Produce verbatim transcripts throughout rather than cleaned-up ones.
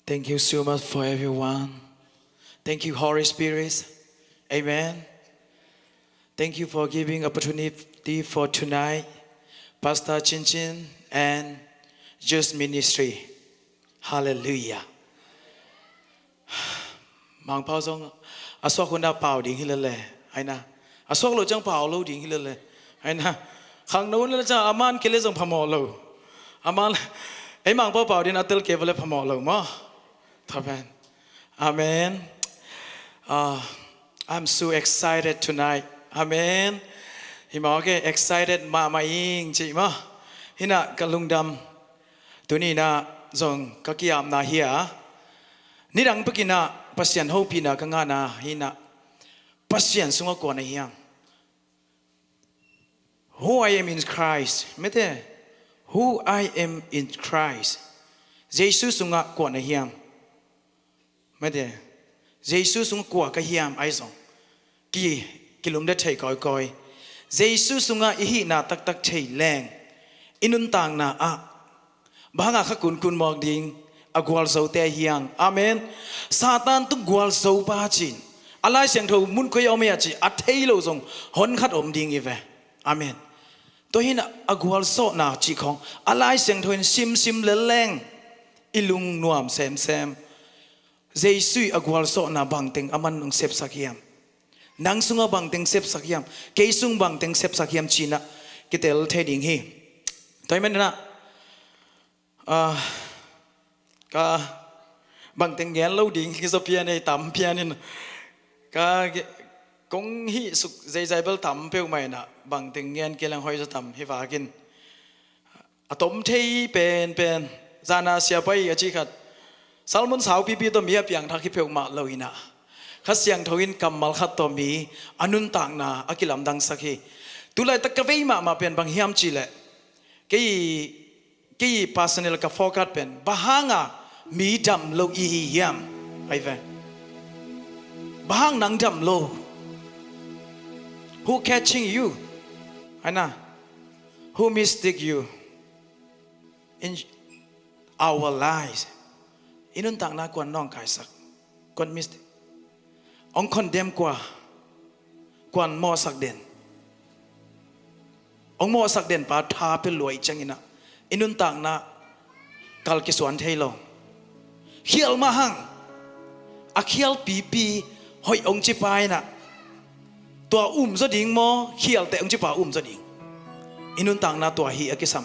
Thank you so much for everyone. Thank you, Holy Spirit. Amen. Thank you for giving opportunity for tonight, Pastor Chin Chin and Just Ministry. Hallelujah. Mangpau zong a suak hunah pau ding hi lele. Aina. A suak lo ciang pau lo ding hi lele. Aina. Khangno hun lele ciang a man kei le zong phamawh lo. A man ei Mangpau pau ding a tel kei vele phamawh lo maw. Thapen. Amen. Uh, I'm so excited tonight. Amen. Hi maw ke excited mahmah ing ci maw. Hinah ka lungdam. Tuninah zong ka kiamna hi a. Nidang pekinah Pasian hopihna ka ngahna hinah Pasian sungah kua na hiam? Who I am in Christ. Mete, who I am in Christ. Jesu sungah kua na hiam? Mete, Jesu sungah kua ka hiam ahi zong ki, kilumde thei kawikawi. Jesu sungah i hihna taktak thei leng i nuntakna ah bang hanga kha kunkun mawk ding a gualzote hiam? Amen. Satan tung gualzo pa cin a Lai Siangtho mun koi a om ia ci a thei lo zong hon khat om ding i ve. Amen. Tua hinah a gualzawhna cih khong a Lai Siangtho in simsim leleng i lungnuam semsem. Jesu i a gualzawhna bangteng a man nong sepsak hiam? Nang sungah bangteng sepsak hiam? Kei sung bangteng sepsak hiam cinah kitel thei ding hi. Tua hi maninah ah, ka bangteng gen lo ding hi zaw pian ei tam pianin ka ge-, kong hih suk zeizai bel tam peuhmah inah bangteng gen kei leng hoi zaw tam hi vakin a tom thei penpen zana siapa i a ci khat salmon saupipi tawh mi a piangthak hi peuhmah lo inah Kha Siangtho in kammal khat tawh mi a nuntakna a kilamdangsak hi. Tulaitak ka vei mahmah pen bang hiam cihleh kei kei personal ka focus pen bang hanga mi dam lo i hi hiam? Ai ve. Bang hang nang dam lo? Who catching you? Aina, who mistake you in our lives? I nuntakna kuan nawngkaisak, kuan mistake, ong condemn kua, kuan mawhsak den. Ong mawhsak den pa tha pia luai cianginah i nuntakna kal kisuan thei lo. Khial mah hang a khial pipi hoih ong ci pa inah tua um zaw ding maw, khialte ong ci pa um zaw ding? I nuntakna tua hi a kisam.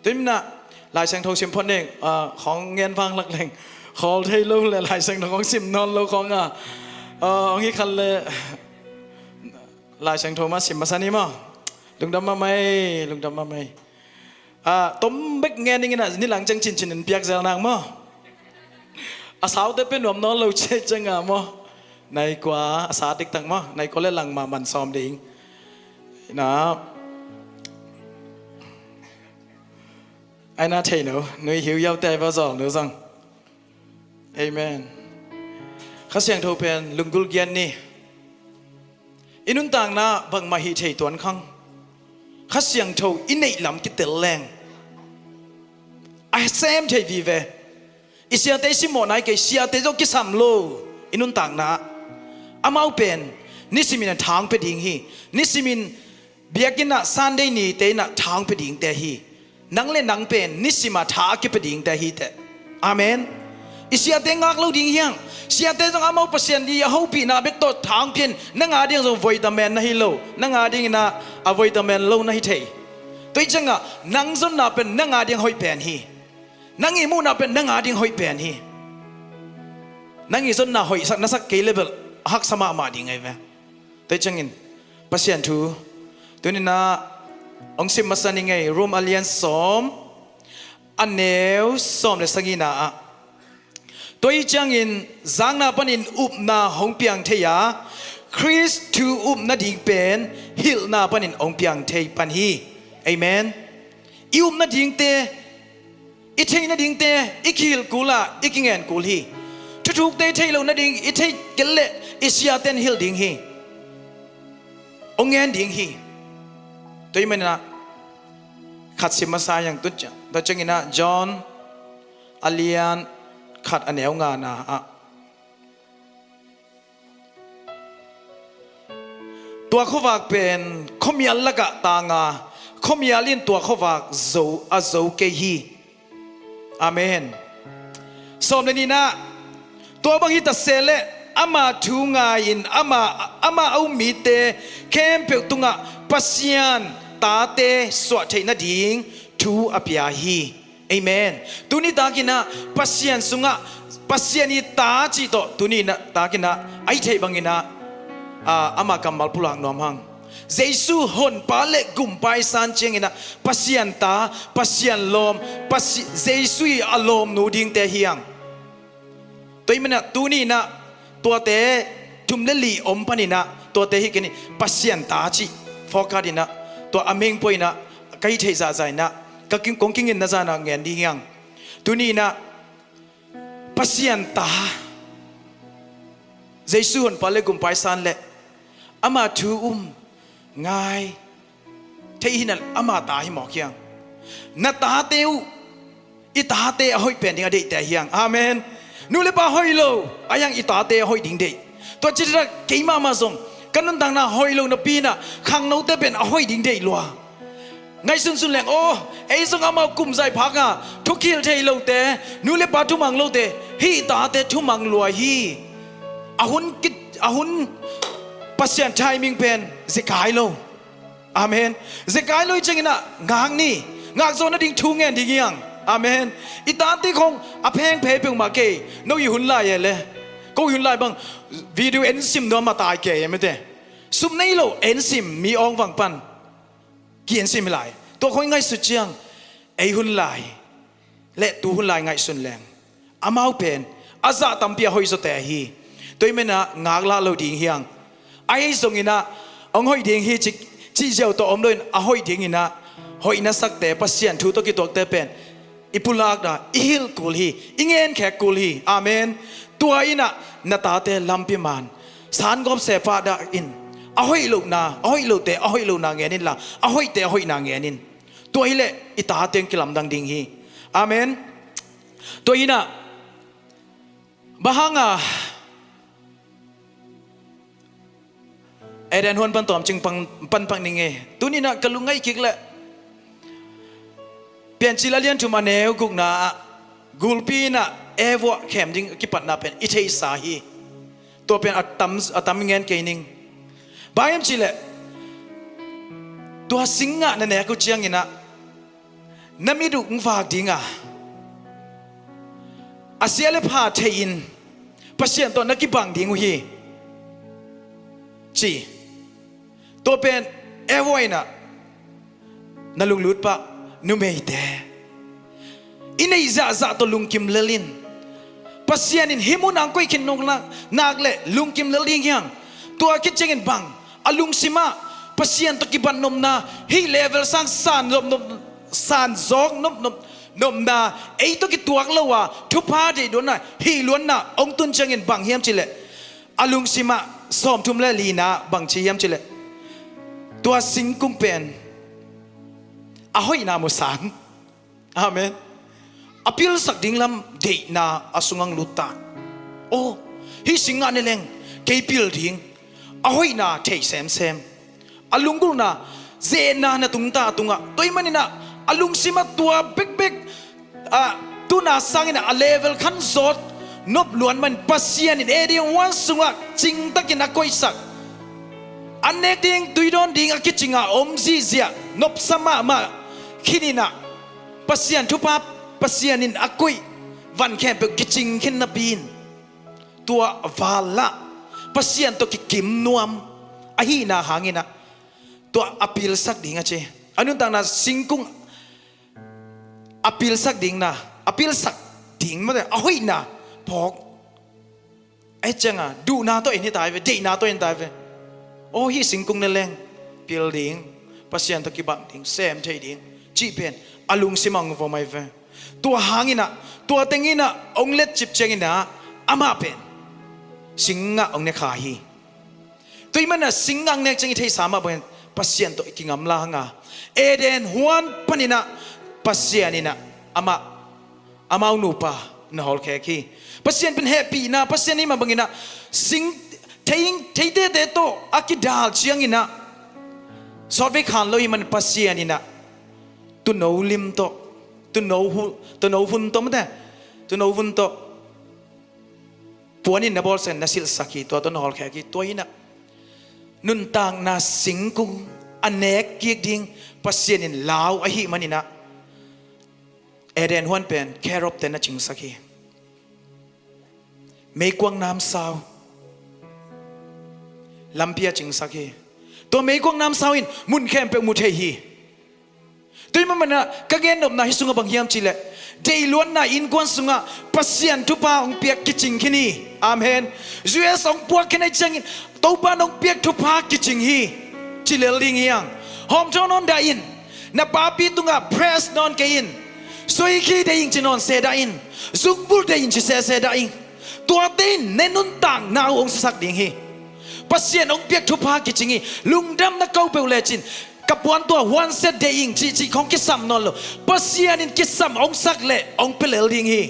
Tuinah Lai Siangtho sim phot ning, ah, khawng ngen vang lak leng khawl thei lo le Lai Siangtho khawng sim nawn lo khawng a, ah, ong hi khan le Lai Siangtho mah sim masa ni maw? Lungdam mahmah ei, lungdam mahmah ei. Ah, tom bek ngen ning inah nilang ciang cincin in piak zel nang maw? A saute pe nuam nawn lo ciai cianga maw? Nai kua a sa diktak maw? Nai kua le lang mah man sawm ding. Ina aina thei no nui hiu yaute ai va zawl no zang. Amen. Kha Siangtho pen lunggulh giat ni. I nuntakna bangmah hih thei tuan khang Kha Siangtho i neih lam kitel leng a sem thei vive. I siate i simmawh nai kei, siate zong kisam lo. I nuntakna amau pen nisimin a thang pia ding hi. Nisimin biakinn ah Sunday nite in a thang pia dingte hi. Nang le nang pen nisim a tha a kipia dingte hi teh. Amen. I siate ngak lo ding hiang. Siate zong amau Pasian i a hopihna bek tawh thang pian, nang a ding zong voitamen na hi lo, nang a dingin a voitamen lo na hi thei. Tua hi ciangah nang zonna pen nang a ding hoih pen hi. Nang i muhna pen nang a ding hoih pen hi. Nang i zonna hoih sak na sak kei le bel a haksa mahmah ding ahi ve. Tua hi ciangin Pasian thu tuninah hong sim masa ni ngei. Rom a lian sawm, a neu sawm le sagihna ah, tua hi ciangin zakna panin upna hong piang thei a, Khrist thu up nading pen hilhna panin hong piang thei pan hi. Amen. I up nadingte, i theih nadingte i kihilh kul a, i kingen kul hi. Thuthukte i theih loh nading i theih kei leh i siaten hilh ding hi. Hong ngen ding hi. Tua hi maninah khat sim masa hiang. Tua cianginah John a lian khat a neu ngana ah, tua khuavak pen khuamial lakah tanga, khuamial in tua khuavak zo, a zo kei hi. Amen. Sawm le nihna, tua bang hi ta sehleh, ama thu ngai-in, ama, ama a um mite khempeuh tungah Pasian tate suah theih nading thu a pia hi. Amen. Tuni takinah Pasian sungah, Pasian i ta cih tawh tuni takinah a i theih banginah, ah, ama kammal pulak nuam hang. Jesu honpa le gumpa i san cianginah Pasian ta, Pasian lawm, Pasi-, Jesu i a lawmnu dingte hi hang. Tua i manah tuni inah tuate thum le li om paninah tuate hi kei ni, Pasian ta cih fawkhat inah tua a meng pua inah ka hi theih zahzah inah ka king, kong kingin na zanah ngen ding hi hang. Tuni inah Pasian ta, Jesu honpa le gumpa i san le ama thu um ngai thei hi na, ama ta hi mawk hi hang. Na tate uh, i tate a hoih pen ding a deihte hi hang. Amen. Nu le pa hoih lo a hi hang, i tate a hoih ding deih. Tua cih takah keimahmah zong ka nuntakna hoih lo napi inah khangnote pen a hoih ding deih lua. Ngaihsunsun leng, aw, ei zong amau kum zai phak a thukil thei lote, nu le pa thumang lote, hih tate thumang lua hi. A hun kit, a hun Pasian timing pen zekai lo. Amen. Zekai lo i cianginah ngak ni, ngak zawh nading thu ngen ding hi hang. Amen. I tate khong a phengphe peuhmah kei, no i hun lai e le, ko i hun lai bang video en sim nuam a tai kei e mete. Sum nei lo en sim mi awng vang pan ki-en sim hi lai. Tua khong i ngaihsut ciang ei hun lai le tu hun lai ngaihsun leng amau pen a zah tampi a hoih zawte hi. Tua i menah ngaklah lo ding hi hang. Ahi zonginah hong hoih ding hi cih, cih ziau tawh om loin a hoih dinginah hoih na sakte, Pasian thu tawh kituakte pen i pulakna i hilh kul hi, i ngenkhek kul hi. Amen. Tua inah na tate lampi man sangawp sepah dah in, a hoih lohna, a hoih lohte a hoih lohna ngen inla, a hoihte a hoihna ngen in. Tua hileh i tate hong kilamdang ding hi. Amen. Tua inah bang hanga Eden huan pan tawmcing pan, pan pak ning e. Tuni inah ka lungngaih kik leh Piancil a lian thum a neu gukna ah gulpi inah Eva khem ding a kipatna pen i theihsa hi. Tua pen a tam, a tam ngen kei ning. Bang hiam cihleh tua singngah na nek uh cianginah na mit uh hong vak dinga, a sia le pha thei-in Pasian tawh na kibang ding uh hi, ci. Tua pen Eva inah na lunglut pah, numeite i neih zahzah tawh lungkim lel in. Pasian in hih munah hong koih khin nop nak, nak leh lungkim lel ding hi hang. Tua khit ciangin bang a lungsimah Pasian tawh kibat nopna, hih level sang san nop, nop, san zawk nop, nop, nopna, ei tawh kituak lo a thupha deih luatna, hih luatna hong tun ciangin bang hiam cihleh a lungsimah sawmthum le lina bang ci hiam cihleh tua singkung pen a hoihna mu sang. Amen. A pilsak ding lam deihna a sungah lut ta. Aw, hih singngah ne leng kei pil ding, a hoihna thei semsem. A lunggulhna, zehna na tungta a tungah. Tua ahih maninah a lungsimah tua bekbek, ah, tuna sanginah a level khan zawt nop luat man Pasian in Eden huan sungah cingtakin a koihsak, an nek ding, tui dawn ding a kicinga om zihziah nopsa mahmah khininah Pasian thupha, Pasian in a koih van khempeuh kicing khin napi in tua val lah Pasian tawh kikim nuam ahihna hanginah tua a pilsak ding a ci. A nuntakna singkung a pilsak dingna, a pilsak ding mate, a hoihna phawk. Ahi cianga duhna tawh en hi tai ve, deihna tawh en tai ve. Aw, hih singkung ne leng pil ding, Pasian tawh kibang ding, sem thei ding cih pen a lungsimah hong vom ahi ve. Tua hanginah, tua tenginah hong letcip cianginah amah pen singngah hong ne kha hi. Tua ahih manah singngah hong nek ciang i theihsa mah bangin Pasian tawh i kingamla hanga, Eden huan paninah Pasian inah amah, amau nupa na hawlkhek hi. Pasian pen hehpihna Pasian ih mah bangin ah sing thei, theitete tawh a kidal ciangin ah sawtvei khan lo ih man Pasian in ah tuuno lim tawh, tuuno hu-, tuuno hun tawh mate, tuuno hun tawh puanin na bawlsen na silhsak hi, tua tawh na hawlkhek hi. Tua in ah nuntakna singkung a nek kik ding Pasian in lau ahih manin ah Eden huan pen cherub te na cingsak hi. Meikuang namsau lampi a cingsak hi. Tua meikuang namsau in mun khempeuh mu thei hi. Tua ih mah manin ah ka gennopna hih sungah bang hiam cih leh, deihluatna innkuan sungah Pasian thupha hong piak kicing khin hi. Amen. U S hong puak khin ahih ciangin Topa in hong piak thupha kicing hi, ci lel ding hi hang. Hawmthawn nawn dah in, na papi tungah press nawn kei in, suikhi deih ing ci nawn se dah in, zungbulh deih in ci sese dah in. Tuate in na nuntakna uh hong sisak ding hi. Pasian hong piak thupha kicing hi. Lungdamna ko peuh lecin ka puantuah huansia deih ing cihcih khawng kisam nawn lo. Pasian in kisam hong sak leh hong pia lel ding hi.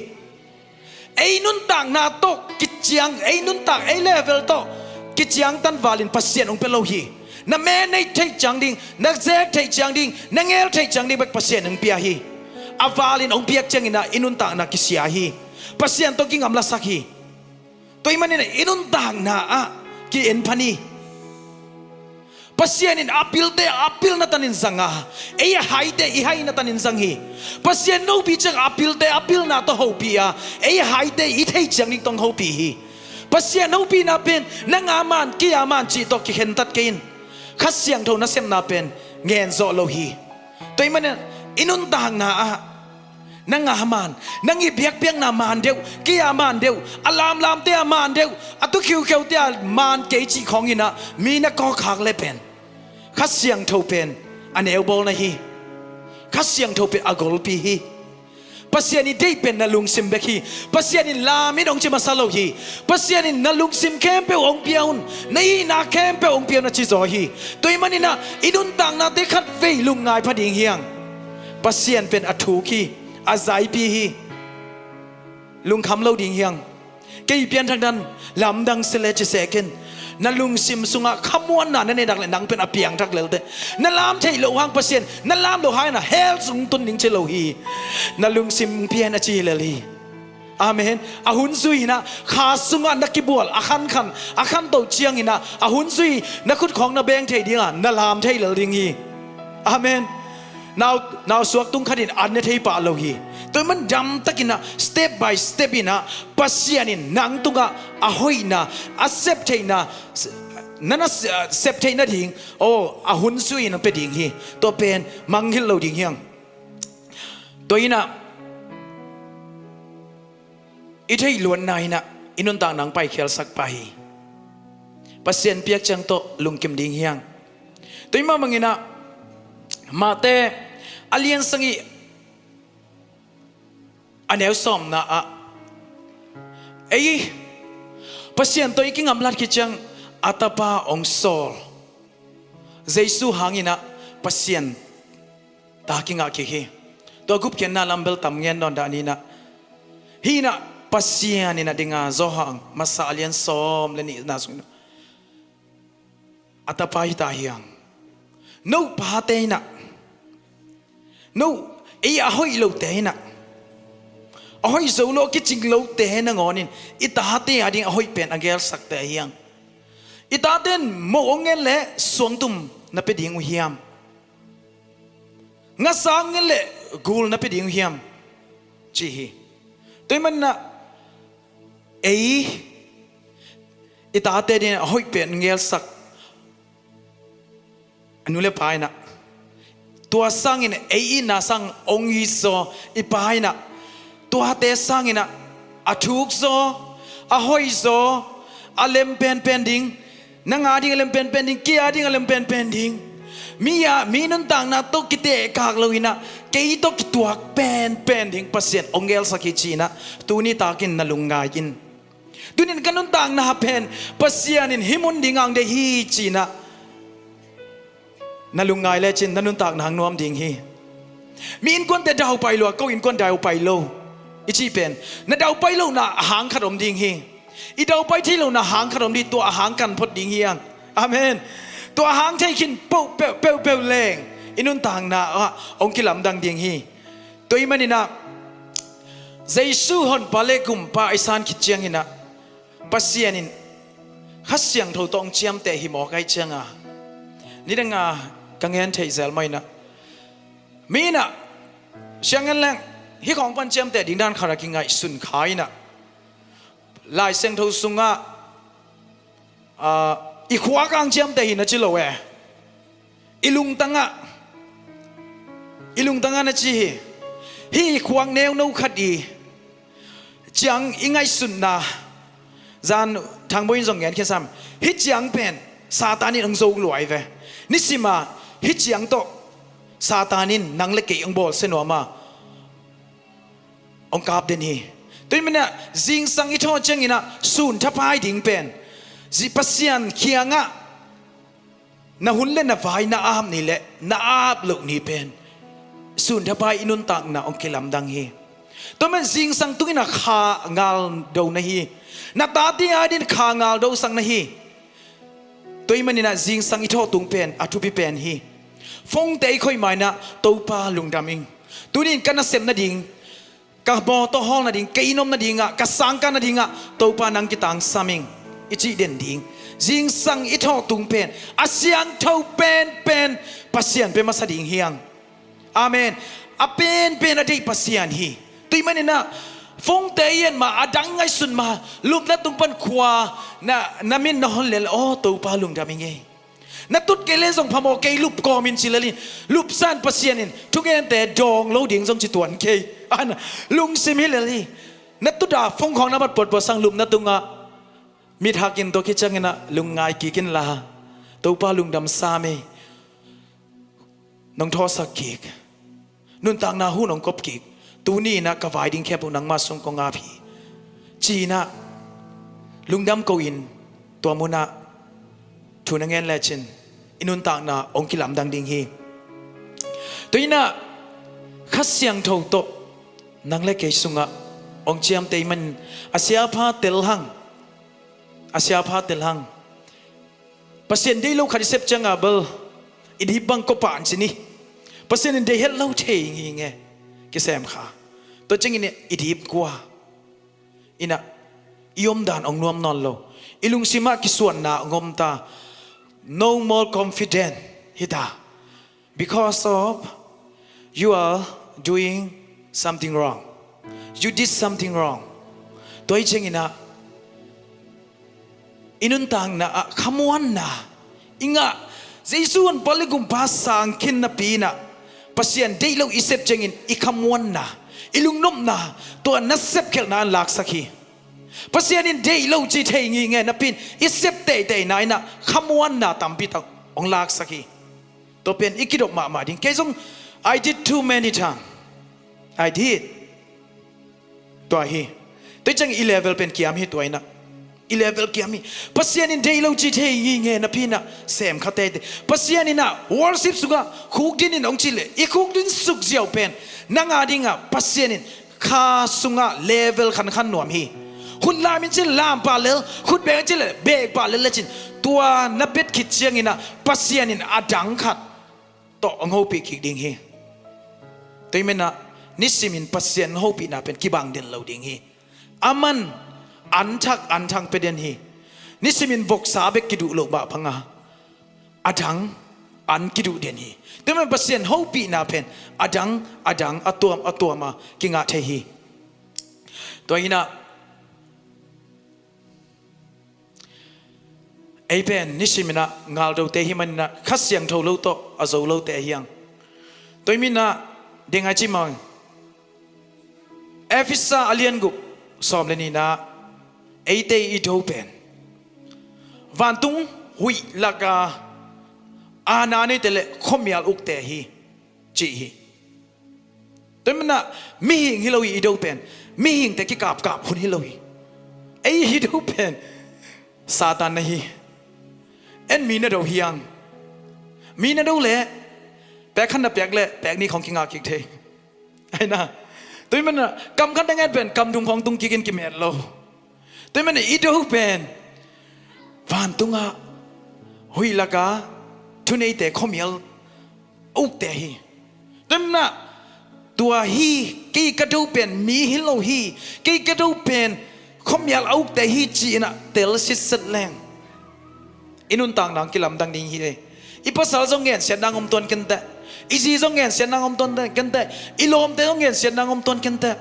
Ei nuntakna tawh kiciang, ei nuntak, ei level tawh kiciangtan valin Pasian hong pia lo hi. Na manage theih ciang ding, na zek theih ciang ding, na ngel theih ciang ding bek Pasian hong pia hi. A valin hong piak ciangin ah i nuntakna kisia hi. Pasian tawh kingamlasak hi. Tua ih manin ah i nuntakna ah ki-en phan hi. Pasian in a pilte a pilna tanin zang a, ei a haite i haina tanin zang hi. Pasian in hopih ciang a pilte a pilna tawh hopih a, ei a haite i theih ciang ding tawh hopih hi. Pasian hopihna pen nang a man, kei a man cih tawh kikhentat kei in. Kha Siangtho nasepna pen ngen zawh lo hi. Tua ih manin i nuntakna ah nang a man, nang i biakpiakna man deuh, kei a man deuh, a lamlamte a man deuh, a tu khiukheute a man kei cih khawngin ah mi na kawkkhak leh pen Kha Siangtho pen a neu bawl na hi. Kha Siangtho pen a golpi hi. Pasian i deih pen na lungsim bek hi. Pasian in lam in hong ci masa lo hi. Pasian in na lungsim khempeuh hong pia un, na hihna khempeuh hong pia un a ci zaw hi. Tua ih manin ah i nuntaknate khatvei lungngai pha ding hi hang. Pasian pen a thuk hi, a zaipi hi. Lungkham lo ding hi hang. Kei pianthak dan lamdang se le ci se ken. Na lungsim sungah khamuanna na neih nak leh nang pen a piangthak lelte. Na lam theih loh hang Pasian na lam loh hangin ah hell sung tun ding ci lo hi. Na lungsim pian a ci hi lel hi. Amen. A hun zui in ah kha sungah na kibual a khankhan a khantoh ciangin ah a hun zui na khutkhawng na beng thei dingah na lam thei lel ding hi. Amen. Nau, nau suak tung khatin an ne thei pah lo hi. Tua ih man damtakin ah step by step in ah Pasian in nang tungah a hoihna, a sep theihna, na na sep theihna ding, aw, a hun zui in a pia ding hi. Tua pen mangngilh lo ding hi hang. Tua in ah i theih luatna in ah i nuntakna hong paikhialsak pah hi. Pasian piak ciang tawh lungkim ding hi hang. Tua ih mah bangin ah Mate a lian sagih a neu sawmna ah ei Pasian tawh i kingamlat khit ciang a tapa hong sawl. Jesu hangin ah Pasian ta kingah kik hi. Tua gupkhiatna lam bel tam ngen nawn dah ni in ah. Hih in ah Pasian in a ding a Johan masa a lian sawm le nihna sung in ah a tapa hi ta hi hang. No pate in ah, no ei a hoih lote in ah, a hoih zo lo a kicing lote nangawn in i tate a ding a hoih pen a gelsakte hi hang. I tate in moh hong ngen leh suangtum na pia ding uh hiam? Ngasa hong ngen leh gul na pia ding uh hiam? Ci hi. Tua ih man in ah ei i tate ding a hoih pen ngelsak a nu le pa in ah, tua sangin ei itna sang hong it zaw i pa in ah, tuate sangin ah a thuk zaw, a hoih zaw, a lem penpen ding, nang a ding a lem penpen ding, kei a ding a lem penpen ding. Mi a, mi nuntakna tawh kitehkak lo in ah kei tawh kituak penpen ding Pasian hong gelsak hi ci in ah tuni takin na lungngai in. Tunin ka nuntakna pen Pasian in hih mun ding hong deih hi ci in ah na lungngai lecin na nuntakna hong nuam ding hi. Mi innkuante daupai lua, ko innkuan daupai lo. I cih pen, na daupai lohna a hang khat om ding hi. I daupai thei lohna hang khat om ding, tua a hang kan phot ding hi hang. Amen. Tua a hang thei khin peuh, peuh, peuh, peuh leng i nuntakna ah hong kilamdang ding hi. Tua ahih manin ah, Jesu Honpa le Gumpa i san khit ciangin ah, Pasian in Kha Siangtho tawh hong ciamteh hi mawk ahih ciangin, nidanga ka ngen theih zel mah in ah, mi in ah, siang ngen leng, hih khawng pan ciamteh ding dan khat a kingaihsun kha in ah, Lai Siangtho sungah, ah, i khuak ah hong ciamteh hi na ci lo e. I lungtang ah, i lungtang ah na ci hi. Hih i khuak neuno khat i ciang i ngaihsutna, zan Thangbawi in zong ngen khin sam. Hih ciang pen Satan in hong zo lua hi ve. Nisim a hih ciang tawh Satan in nang le kei hong bawlsia nuam a, hong kap den hi. Tua ahih manin ah, zingsang i thawh ciangin ah, sun thapai ding pen, zi Pasian kiangah na hun le na vai na ap ni leh na ap loh ni pen, sun thapai i nuntakna hong kilamdang hi. Tua ahih manin zingsang tungin ah kha ngaldo na hi. Na tate adingin kha ngaldosak na hi. Tua ahih manin ah zingsang i thawh tung pen a thupi pen hi. Phone-te i khoih ma-in ah, Topa lungdam ing. Tuni-in ka nasep nading, ka mawtaw hawl nading, ka inn om nadingah, ka sangkah nadingah, Topa nang kitangsam ing, i cih den ding. Zingsang i thawh tung pen a siangtho penpen Pasian pia masa ding hi hang. Amen. A penpen a deih Pasian hi. Tua ahih manin ah, phone-te i et ma, a dang ngaihsun ma, lupna tung pan khua na, na min na hon lel, aw, Topa lungdam ing ei. Na tut kei leh zong phamawh kei, lup kawm in ci lel hi. Lupsan Pasian in thugente dawng lo ding zong ci tuan kei. Ana, lungsim hi lel hi. Na tut a phone khawng na mat puatpuat sang, lupna tungah mit hak in, tua khit ciangin ah lungngai kik inla, Topa lungdam sam ei. Nong thawhsak kik. Nuntakna hun hong kop kik. Tuni-in ah ka vai ding khempeuh nangma sung kong ap hi, ci-in ah lungdam ko-in, tua munah thu na ngen lecin i nuntakna hong kilamdang ding hi. Tua ahih manin ah Kha Siangtho tawh nang le kei sungah hong ciamteh ahih manin, a siapha tel hang. A siapha tel hang. Pasian deih lo khat i sep ciangin bel, i dip bang kua pan ci ni. Pasian in deih het lo thei ngiinge, kisem kha. Tua ciangin i dip kua in ah, i omdan hong nuam nawn lo. I lungsim ah kisuanna hong om ta. No more confident hi ta. Because of you are doing something wrong. You did something wrong. Tua ahih ciangin ah, i nuntakna ah khamuanna i ngah, Jesu Honpa le Gumpa sang khin napi-in ah, Pasian deih lo i sep ciangin i khamuanna, i lungnopna, tua nasep khelhna in laksak hi. Pasian in deih lo ci thei ngiinge napi-in, i sep teiteina in ah khamuanna tampi tak hong laksak hi. Tua pen i kidop mahmah ding. Kei zong, I did too many times. I did. Tua hi. Tua ciang i level pen kiam hi tua in ah. I level kiam hi. Pasian in deih lo ci thei ngiinge napi-in ah, sem kha teitei. Pasian in ah worship sungah khukdin in hong cih leh, i khukdin suk ziau pen nang adingah Pasian in kha sungah level khankhan nuam hi. Khut lam in cih leh lam pah lel, khut bek in cih leh bek pah lel lecin, tua na bet khit ciangin ah Pasian in a dang khat tawh hong hopih kik ding hi. Tua ahih manin ah, nisimin Pasian hopihna pen kibang den lo ding hi. Aman an thak an thang pia den hi. Nisimin voksa bek kiduh loh mah bangin, a dang an kiduh den hi. Tua ahih manin Pasian hopihna pen a dang, a dang, a tuam, a tuam a kingah thei hi. Tua hi-in ah, ei pen nisimin ah ngaldote hih manin ah, Kha Siangtho lo tawh a zo lote hi hang. Tua ahih manin ah, ding a ci mawk. Efesa a lian guk, sawm le nihna, eite i do pen vantung huih laka aana neite le khuamial ukte hi, ci hi. Tua ahih manin ah, mihing hi lo hi i do pen. Mihingte kikapkap hun hi lo hi. Ei i do pen Satan na hi. En mi na do hi hang. Mi na do leh, pek khat na piak leh pek nih khawng kingah kik thei. Ahi na. Tua ahih manin ah kam khat na ngen pen kam thum khawng tung kikin kimet lo. Tua ahih manin ah i do pen vantungah huih laka thuneite khuamial a ukte hi. Tua ahih manin ah tua hi, kei ka do pen mi hi lo hi, kei ka do pen khuamial a ukte hi ci-in ah tel sitset leng i nuntakna hong kilamdang ding hi ei. I pasal zong ngensiatna hong om tuan kenteh. I zi zong ngensiatna hong om tuan kenteh. I lawmte zong ngensiatna hong om tuan kenteh.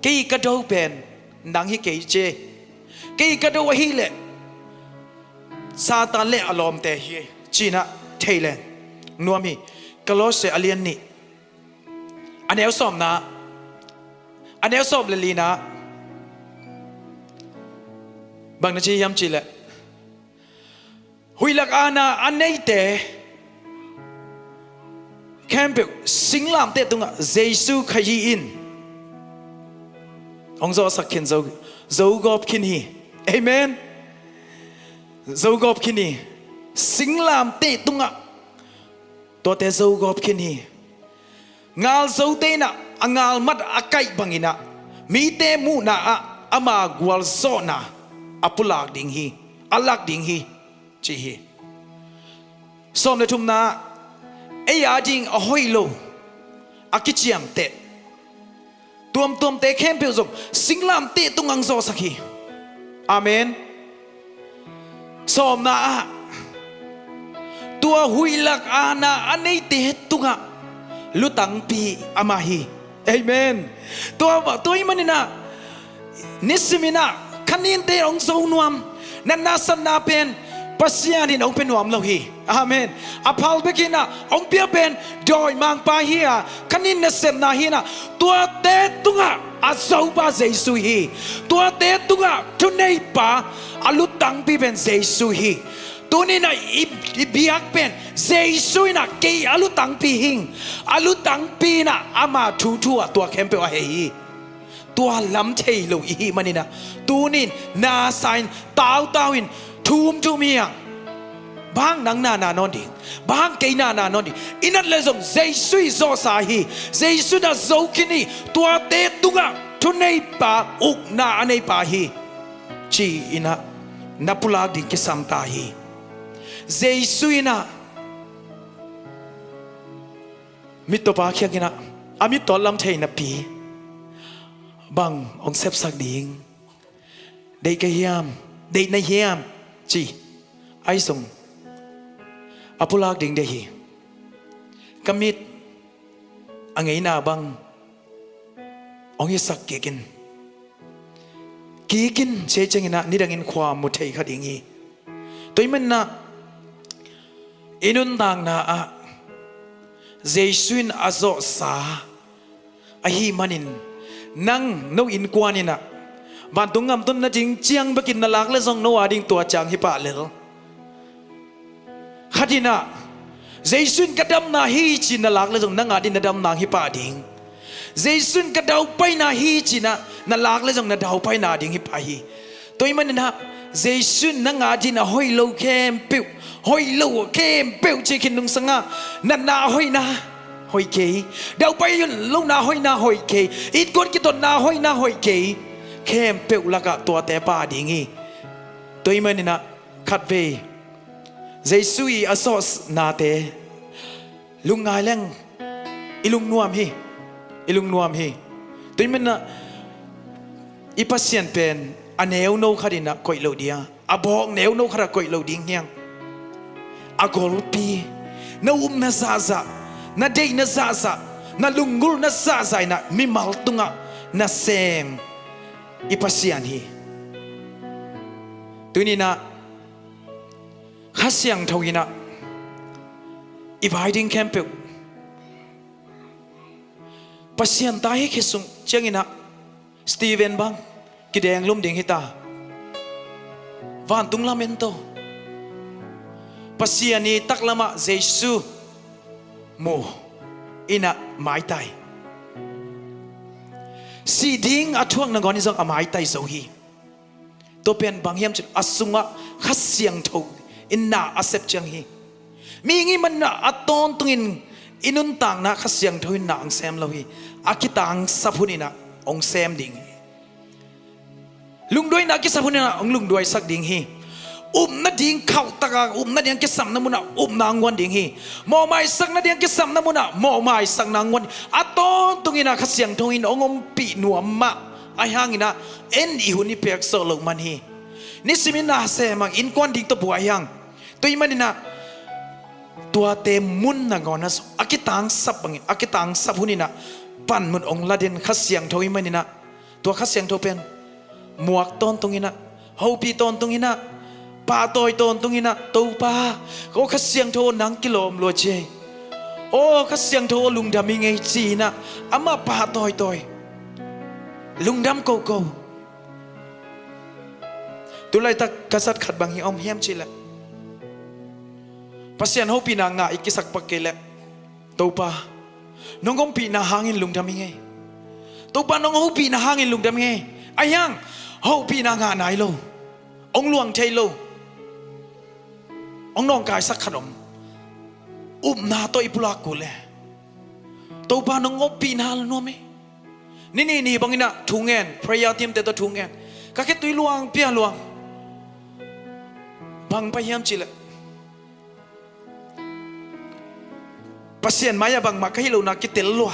Kei ka do pen nang hi kei ci ei. Kei ka do ahih leh Satan le a lawmte hi ei ci-in ah thei leng nuam hi. Kolose a lian nih, a neu sawmna, a neu sawm le lina bang na ci hiam cih leh, huih lak aana a neite khempeuh singlamteh tungah Jesu Khazih in hong zawhsak khin zo, zo gawp khin hi. Amen. Zo gawp khin hi. Singlamteh tungah tuate zo gawp khin hi. Ngalzote in ah a ngalmat a kaih bangin ah mite muhna ah ama gualzawhna a pulak ding hi, a lak ding hi, ci hi. Sawm le thumna, ei ading a hoih lo, a kiciamteh tuamtuamte khempeuh zong singlamteh tungah hong zawhsak hi. Amen. Sawmna ah, tua huih lak aana a neite tungah lutangpi amah hi. Amen. Tua, tua ahih manin ah nisimin ah kha ninte hong zo nuam, natna satna pen Pasian in hong pia nuam lo hi. Amen. A phal bekin ah hong pia pen dawimangpa hi a, kha nin nasepna hi-in ah tuate tungah a zopa Jesu hi. Tuate tungah thuneipa, a lutangpi pen Jesu hi. Tuni-in ah i, i biak pen Jesu in ah kei a lutangpi hi ing. A lutangpi in ah ama thu thu-a tua khempeuh a hei hi. Tua lam thei lo i hih manin ah tuni-in nasa-in, tautau-in, thum thum hi hang. Bang hang nang na na nawn ding, bang hang kei na na nawn ding. I nat leh zong Jesu i zawhsa hi. Jesu in ah zo khin hi. Tuate tungah thuneipa, ukna a neipa hi, ci-in ah na pulak ding kisam ta hi. Jesu in ah mittawpa kiangah a mittaw lam thei napi bang hong sepsak ding? Deih ka hiam? Deih na hiam? Ci. Ahi zong a pulak ding deih hi. Ka mit a ngeina bang hong hisak kik in. Kik in, ci ciangin ah nidangin khua mu thei kha ding hi. Tua ahih manin ah i nuntakna ah Jesu in a zawhsa ahih manin, nang no innkuan in ah vantung gam tun nading ciang bekin na lak leh zong no ading tua ciang hi pah lel. Khat in ah Jesu in ka damna hi ci-in na lak leh zong nang ading na damna hi pah ding. Jesu in ka daupaina hi ci-in ah na lak leh zong na daupaina ding hi pah hi. Tua ahih manin ah Jesu in nang ading a hoih lo khempeuh, hoih lo khempeuh ci khin nungsang a, natna a hoihna hoih kei, daupai lohna hoihna hoih kei, innkuan kitotna hoihna hoih kei, khempeuh lakah tuate pha ding hi. Tua ahih manin ah khatvei Jesu i a zawhnate lungngai leng i lungnuam hi, i lungnuam hi. Tua ahih manin ah i Pasian pen a neuno khat in ah koih lo ding a, a bawk neuno khat ah koih lo ding hi hang. A golpi, na upna zahzah, na deihna zahzah, na lunggulhna zahzah in ah mimal tungah na sem i Pasian hi. Tuni-in ah Kha Siangtho in ah i vai ding khempeuh Pasian ta hi khit sung ciangin ah Stephen bang kidenglum ding hi ta. Vantung lam en to. Pasian i taklamah Jesu mu in ah maitai. Sih ding a thuak nangawn in zong a maitai zo hi. Tua pen bang hiam cih leh a sungah Kha Siangtho in na a sep ciang hi. Mihing ahih manin ah a tawntungin I nuntakna Kha Siangtho in na hong sem lo hi. A kitangsap hun in na hong sem ding hi. Lungduai in na kisap hun in na hong lungduaisak ding hi. Upna ding khauhtaka upna ding kisapna munah upna hong guan ding hi. Mawhmaisakna ding kisapna munah mawhmaisakna hong guan. A tawntung in na Kha Siangtho in hong ompih nuam mah. Ahi hangin na en i hun i pek sawh loh man hi. Nisim in na sem hang, innkuan ding tawh buai hang. Tua ahih manin na tuate mun nangawn na zong a kitangsap bangin, a kitangsap hun in na panmun hong la den Kha Siangtho ahih manin na, tua Kha Siangtho pen muak tawntung in na, hopih tawntung in na, pahtawi tawntung in na, Topa, ko Kha Siangtho nang kilawm lua ci hi. O Kha Siangtho lungdam ing ei ci in na, amah pahtawitawi, lungdam koko. Tulaitak ka zat khat bang hi om hiam cih leh, Pasian hopihna ngah i kisak pak kei leh, Topa, nong ompihna hangin lungdam ing ei. Topa, nong hopihna hangin lungdam ing ei. Ahi hang hopihna ngah nai lo, hong luang thei lo, hong nawngkaisak khat om. Upna tawh i pulak kul e. Topa, nong ompihna nuam ei. Ni nih ni bangin na thu ngen, prayer team te tawh thu ngen. Ka khitui luang pia luang. Bang pai hiam cih leh, Pasian mai-ah bangmah ka hih lohna kitel lua.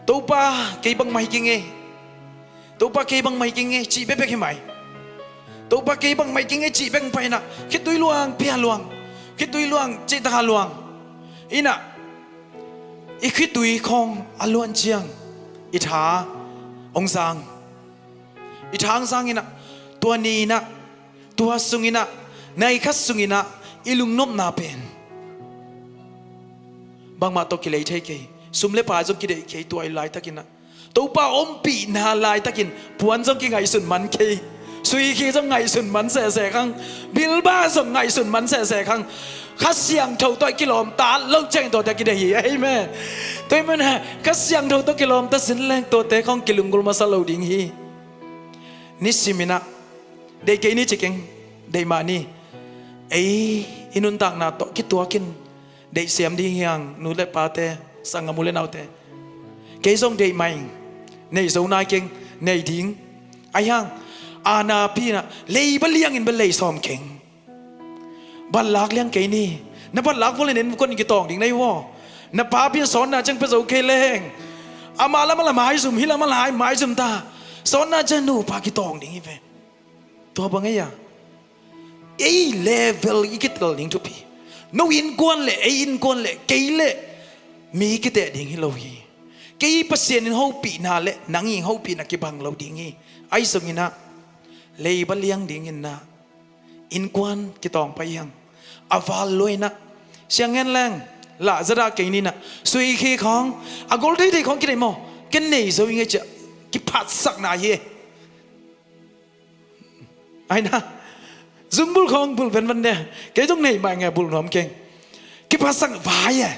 Topa, kei bangmah hi keng ei. Topa, kei bangmah hi keng ei cih bekbek hi mai. Topa, kei bangmah hi keng ei cih bek pai in na khitui luang pia luang. Khitui luang cih taka luang. In na i khitui khawng a luan ciang i tha hong zang. I tha hong zang in na tua ni in na, tua sung in na, nai khat sung in na i lungnopna pen bangmah tawh kilei thei kei. Sum le pai zong kideih kei. Tua i laitak in na Topa ompihna laitakin puan zong kingaihsun man kei. Suikhi zong ngaihsun man sehseh khang. Bilbah zong ngaihsun man sehseh khang. Kha Siangtho tawh kilawm ta lo ciang tuate kideih hi. Amen. Tua ahih manin Kha Siangtho tawh kilawm ta sin leng tuate khawng kilunggulh masa lo ding hi. Nisim in na deih kei ni ci keng, deih mah ni. Ei i nuntakna tawh kituakin deihsiam ding hi hang, nu le pate, sanggam u le naute. Kei zong deih mah ing. Nei zo nai keng, nei ding. Ahi hang a napi in na leiba liangin bel lei sawm keng. Batlak liang kei ni. Na batlak vua leh nen vua kua in kitawng ding na hi vaw. Na papi in sawtna ciang pia zo kei leng, amah lam a la maizum, hih lam a la maizum ta. Sawtna ciang nupa kitawng ding hi ve. Tua bang ei a, ei level i kitel ding thupi. No innkuan le ei innkuan le kei le mi kiteh ding hi lo hi. Kei Pasian in hopihna le nang i hopihna kibang lo ding hi. Ahi zongin na leiba liang dingin na innkuan kitawng pai hiang. A val luai na siang ngen leng lah zadah kei ni na suikhi khawng a gol theithei khawng kideih maw? Ken nei zo i ngei ciah kiphatsakna hi. Ai na, zungbulh khawng bulh venvan ne. Kei zong nei mah nge, bulh nuam keng. Kiphatsak vai e.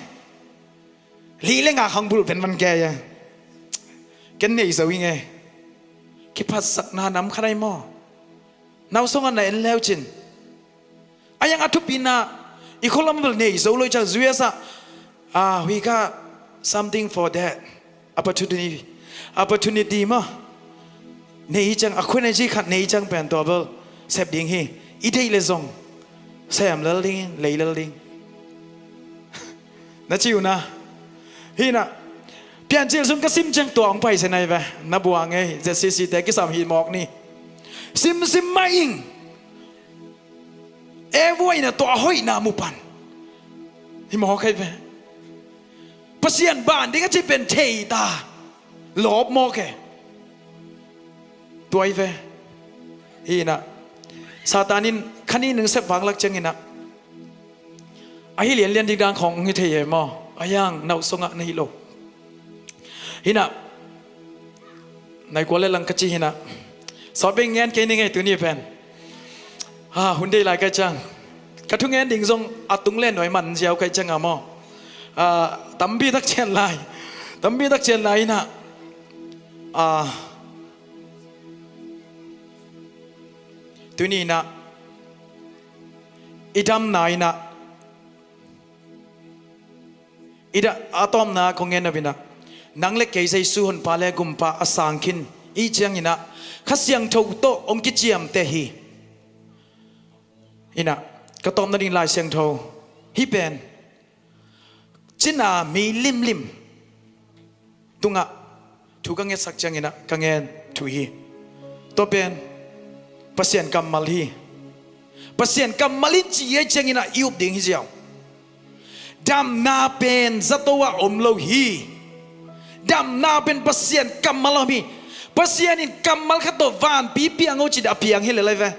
Lih le nga khawng bulh venvan kei e. Ken nei zo i nge. Kiphatsakna nam kha nai maw? Nau sungah na en leu cin. A yang a thupina i khualam bel nei zo lo i ciang, U S ah, ah, we got something for that. Opportunity. Opportunity maw? Nei i ciang, a khua nei ci khat nei i ciang pen tua bel sep ding hi. I deih le zong sem lel ding, lei lel ding. Na ci uh na. Hi na. Piancil sung ka sim ciang tua hong pai se nai ve. Na buang ei, Z C C te kisam hi mawk ni. Simsim mah ing. E vuaina tua hoihna mu pan. Hi mawk ei ve. Pasian ban ding a ci pen thei ta. Lawp mawk e. Tua i ve. Hi na. Satan in kha nih nung sep vanglak ciangin na. A hi lianlian ding dang khawng hi thei e maw? A yang nau sungah na hi lo. Hi na. Nai kua le lang ka ci hi na. Sawt beng ngen kei ni ngei tuni pen. Ha, hun deih lai kai ciang. Ka thu ngen ding zong a tung le nuai man ziau kai ciang a maw? Ah, tampi tak cian lai. Tampi tak cian lai hi na. Ah, tuni na. I damna hi na. I dah a tawpna kong gen nop inah, nang le kei Jesu honpa le gumpa a sang khin i cianginah Kha Siangtho tawh hong kiciamteh hi. Inah ka tawpna ding Lai Siangtho hih pen cina mi limlim tungah thu ka ngetsak cianginah ka ngen thu hi. Tua pen Pasian kammal hi. Pasian kammal in ci ei cianginah i up ding hi ziau. Damna pen zato ah om lo hi. Damna pen Pasian kammal om hi. Pasian in kammal khat tawh vanpi piang o cin a piang hi lel ai ve.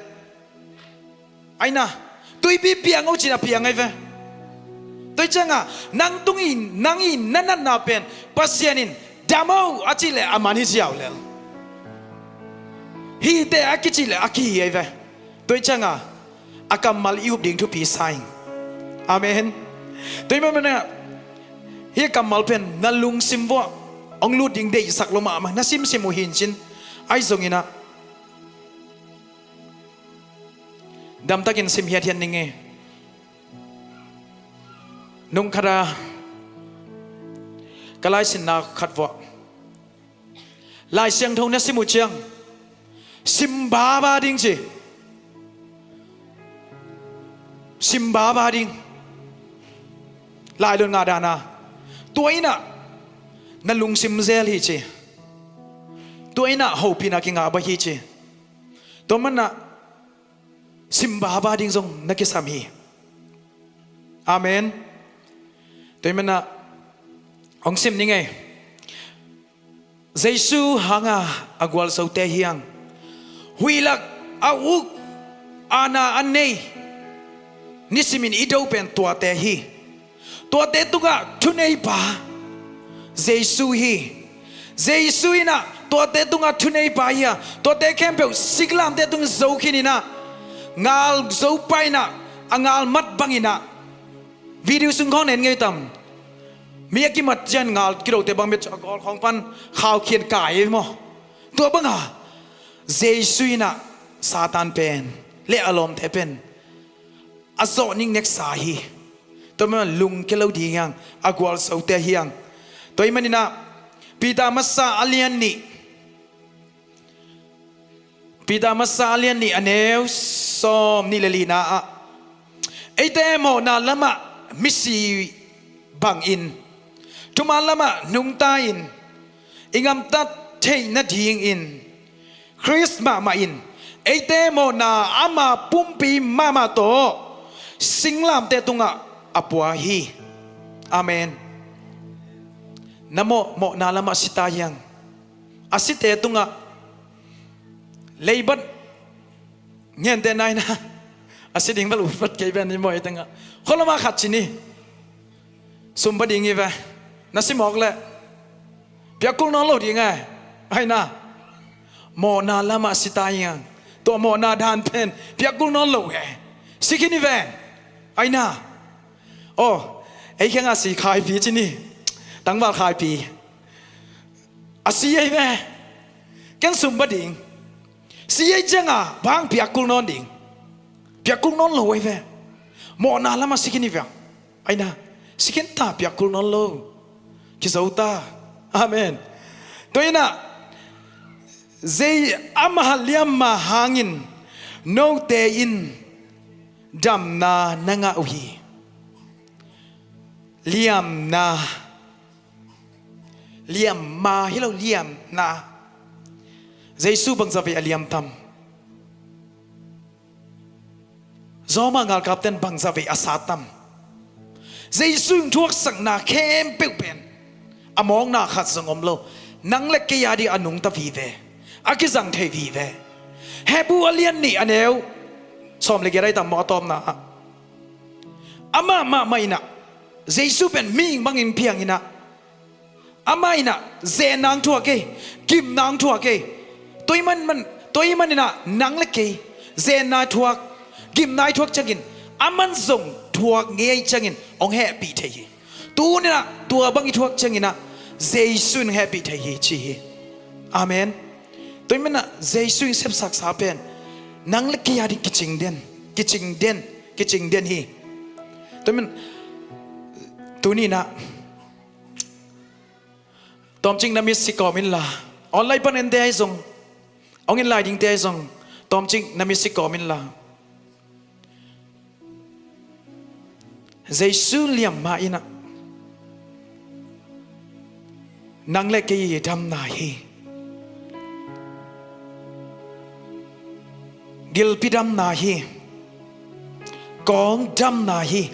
Aina, tuipi piang o cin a piang ai ve. Tua ciangah nang tungin nang in na natna pen Pasian in dam o a cih leh a man hi ziau lel. Hihte a kicih leh a kihi ai ve. Tua ciangah a kammal i up ding thupi sa ing. Amen. Tua i manmanah hih kammal pen na lungsim vuah hong lut ding deihsak lo mahmah na simsim uh hi in cin. Ahi zonginah damtakin sim hiathiat ning e. Nung khata ka laisinna khat vuah Lai Siangtho na sim uh ciang sim baba ding ci. Sim baba ding. Lailun ngah dana tua inah na lungsim zel hi ci. Tua inah hopihna kingah bak hi ci. Tua manah sim baba ding zong na kisam hi. Amen. Tua i manah hong sim ning ei. Jesu hanga a gualzote hiang huihlak a uk ana a nei nisimin i do pen tuate hi. Tuate tungah thuneipa Jesu hi. Jesu inah tuate tungah thuneipa hi a, tuate khempeuh singlamteh tung zo khin inah ngal zo pa inah a ngal mat bang inah video sung khawng nen ngei tam. Mi a kimat cian ngal kidote bang bia a gawl khawng pan khau khian kai ei maw? Tua banga Jesu inah Satan pen le a lawmte pen a zawh ning neksa hi. Tua man lungke lo ding hiang a gualzote hiang. Tua i maninah Peter masa a lian nih Peter masa a lian nih a neu sawm nih le lina ah eite mawhna lamah misi bangin thuman lamah nungta in i gamtat theih nadingin Khrist mahmah in eite mawhna ama pumpi mahmah tawh singlamteh tungah a pua hi. Amen. Na mawh mawhna lamah sita hiang a site tungah leibat ngente naina a si ding bel upat kei ben i mawi tengah kholama khat cini sumba ding i ve na si mawk leh piakkul nawn lo ding e. Aina mawhna lamah sita hiang tua mawhna dan pen piakkul nawn lo e. Si khin i ve. Aina aw ei khenga si khaipi cini tangval khaipi a si ei ve. Ken sumba ding si ei cianga bang piakkul nawn ding piakkul nawn lo ei ve. Mawhna lamah si khin i ve. Aina si khin ta piakkul nawn lo kizo ta. Amen. Tua inah zei ama liamma hangin note in damna na ngah uh hi. Liamna liamma hi lo liamna. Jesu bangzah vei a liam tam? Zawma ngalkapten bangzah vei a sat tam? Jesu in thuaksakna khempeuh pen a mawkna khat zong om lo. Nang le kei a ding a nungta vive a kizang thei vive. Hebru a lian nih a neu sawm le giat ai tam maw a tawpna ah amah mahmah inah Jesu pen mihing bangin piang inah amah inah zenna ang thuak ei. Gimna ang thuak ei. Tua i man man tua i man inah nang le kei zenna thuak gimna i thuak ciangin aman zong thuak ngei ciangin hong hehpih thei hi. Tuninah tua bang i thuak cianginah Jesu in hong hehpih thei hi ci hi. Amen. Tua i manah Jesu in sepsaksa pen nang le kei a ding kicing den kicing den kicing den hi. Tua i man tuninah Tawmcik na mit si kawm inla, online pan en te ahi zong, hong en lai ding te ahi zong, tawmcik na mit si kawm inla, Jesu liamma in ah nang le kei damna hi. Gilpi damna hi. Kawng damna hi.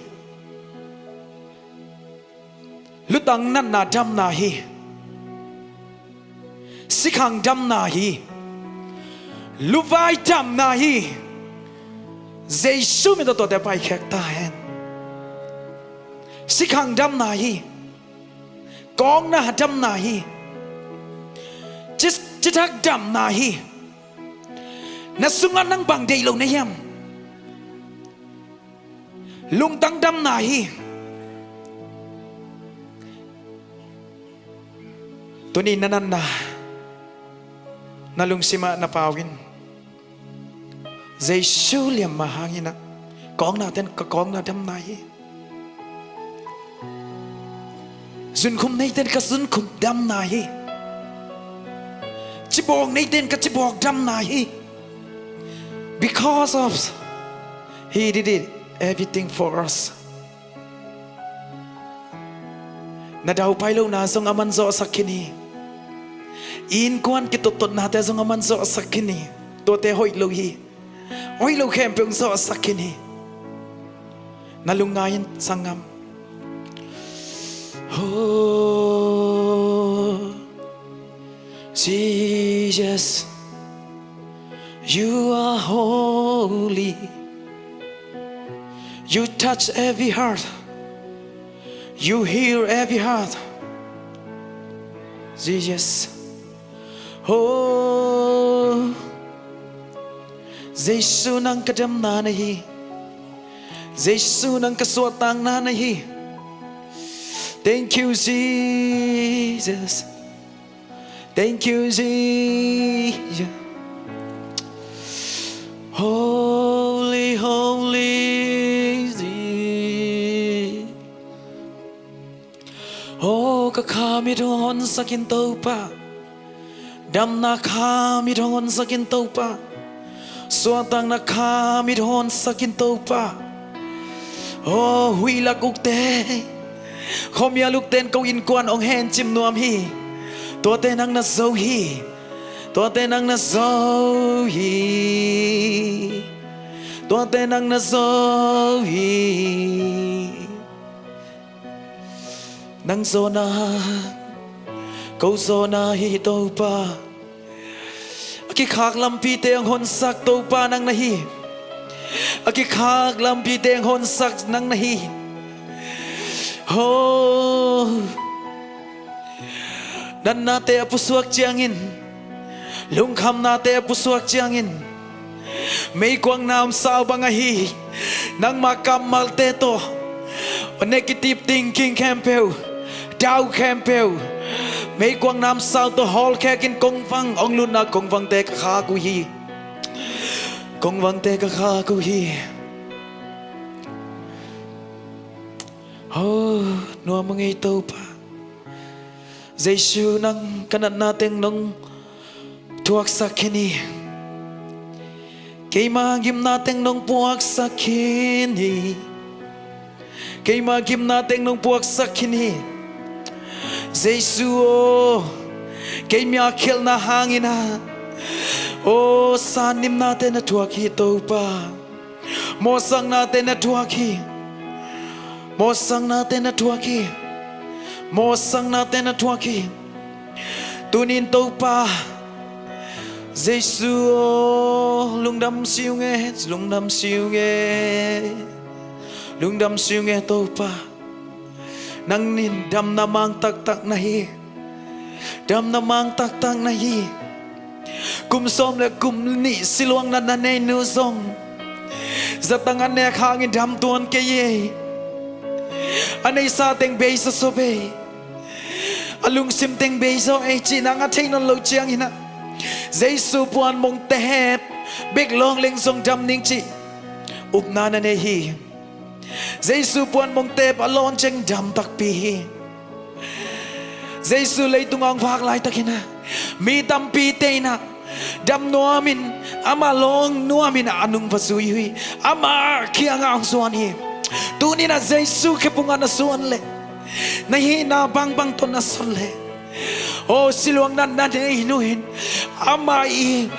Lutang natna damna hi. Sikhang damna hi. Luvai damna hi. Jesu min tawh tuate paikhek ta hen. Sikhang damna hi. Kawngna damna hi. Ci, cithak damna hi. Na sungah nang bang deih lo na hiam? Lungtang damna hi. Tuni na natna, na lungsimah na pau in, Jesu liamma hangin ah kawngna ten ka kawngna damna hi. Zunkhum neiten ka zunkhum damna hi. Cibawk neiten ka cibawk damna hi. Because of He did it everything for us. Na daupai lohna zong a manzawhsak khin hi. Innkuan kitotnate zong a manzawhsak khin hi. Tuate hoih lo hi. Hoih lo khempeuh hong zawhsak khin hi. Na lungngai in sanggam. Oh, Jesus, you are holy. You touch every heart. You heal every heart. Jesus. Oh, Jesu nang ka damna na hi. Jesu nang ka suahtakna na hi. Thank you, Jesus. Thank you, Jesus. Holy, holy, Jesus. Oh, ka kha mit hong honsak in Topa. Damna kha mit hong honsak in Topa. Suahtakna kha mit hong honsak in Topa. Oh, huihlak ukte, khuamial ukte in ko innkuan hong hencim nuam hi. Tuate nang na zo hi. Tuate nang na zo hi. Tuate nang na zo hi. Nang zawhna, ko zawhna hi Topa. A kikhak lampite hong honsak Topa nang na hi. A kikhak lampite hong honsak nang na hi. Oh. Natnate a pusuak ciangin, lungkhamnate a pusuak ciangin, meikuang namsau bang ahi, nangma kammalte tawh negative thinking khempeuh, doubt khempeuh, meikuang namsau tawh hawlkhek in kongvang, hong lutna kongvangte ka khak uh hi. Kongvangte ka khak uh hi. Oh, nuam a ngei Topa. Jesu nang ka natna teng nong thuaksak khin hi. Keima gimna teng nong puaksak khin hi. Keima gimna teng nong puaksak khin hi. Jesu aw, keima khialhna hangin ah, aw, sannimnate na thuak hi Topa. Mawhsaknate na thuak hi. Mawhsaknate na thuak hi. Mawhsaknate na thuak hi. Tunin Topa Jesu aw, lungdam si ung e, lungdam si ung e. Lungdam si ung e Topa. Nang in damna mang taktak na hi. Damna mang taktak na hi. Kum sawm le kum nih siluang natna nei nu zong zatang a nek hangin dam tuan kei e. A neisa teng bei zawzaw e. A lungsim teng bei zaw e cih nang a thei nawn loh ciangin ah, Jesu puan mong tep bek lawng leng zong dam ning cih upna na nei hi. Jesu puan mong tep a lawn ciang dam takpi hi. Jesu leitungah hong vak laitakin ah, mi tampite in ah dam nuamin, amah lawng nuamin a nung va zui uh hi. Amah kiangah hong zuan hi. Tuni in ah Jesu khe pungah na zuan leh, na hihna bangbang tawh na sawt leh, aw, siluang natna nei in uh in, amah i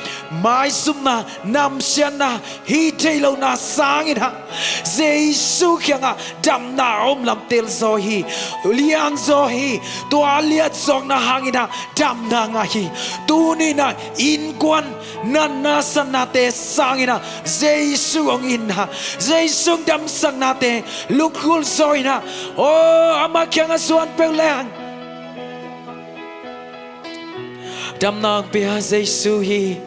maizumna, namsiatna, hih theih lohna sangin ah Jesu kiangah damna a om lam telzaw hi, lianzaw hi. Tua liatzawkna hangin ah damna ngah hi. Tuni in ah innkuan, natna satnate sangin ah Jesu hong itna, Jesu damsaknate lungkul zaw in ah, aw, amah kiangah zuan peuh leng damna hong pia Jesu hi.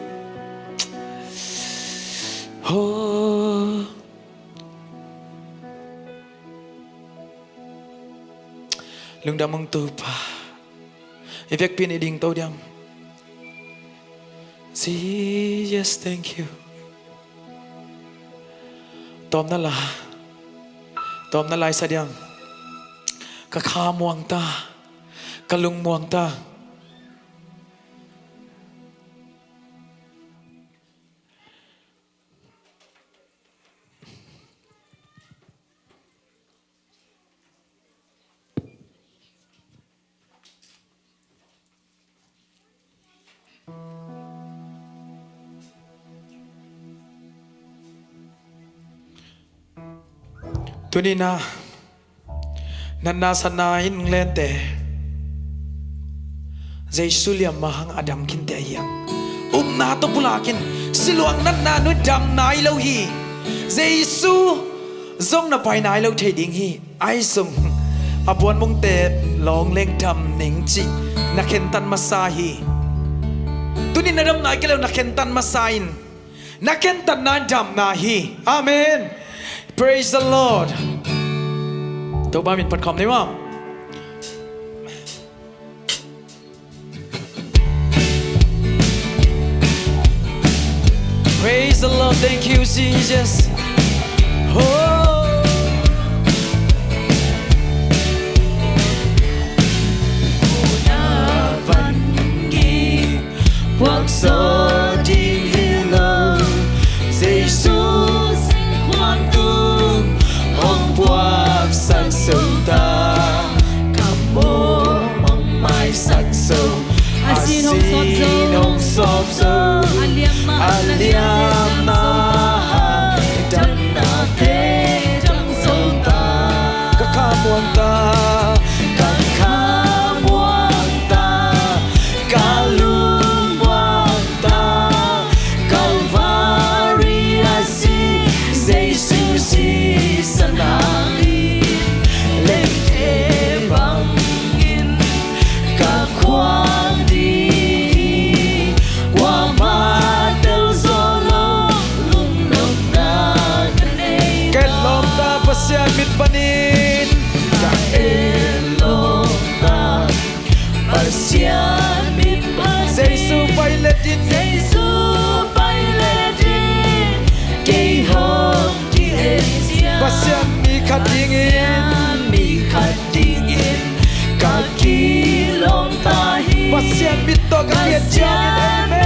Aw. Lungdam ung Topa. I vekpi in i dingto diam? Jesus, thank you. Tawpna la, tawpna la i sa diam? Ka kha muang ta, ka lung muang ta. Tuni in ah natna satna in hong lente, Jesu liamma hang a dam khinte ahi hang. Upna tawh pulak in, siluang natna nuih dam nai lo hi. Jesu zong na pai nai lo thei ding hi. Ahi zong a puanmungte lawng leng dam ning cih na khentat masa hi. Tuni na dam nai kei lo, na khentat masa in. Na khentatna in damna hi. Amen. Praise the Lord. Topa min phat khawm ni maw. Praise the Lord. Thank you, Jesus. Oh. Puak zo ding hi lo, Jesu singkhuam tung hong puaksak zo ta. Ka mawh hong maisak zo, a sin hong sawp zo, a liamma, a liamma damnate dam zo ta. Ka kha muang ta, ka kha muang ta, ka lung muang ta, Calvary a si Jesu sisan hangin, leite bangin ka khuang ding hi. Kuamah tel zaw lo lungnopna ka nei. Ka etlawm ta Pasian mit panin, ka etlawm ta Pasian mit panin, Jesu pai letin, Jesu pai letin, kei hong ki-et ciang, Pasian mi khat dingin, Pasian mi khat dingin ka kilawm ta hi. Pasian mit tawh ka ki-et ciangin, amen.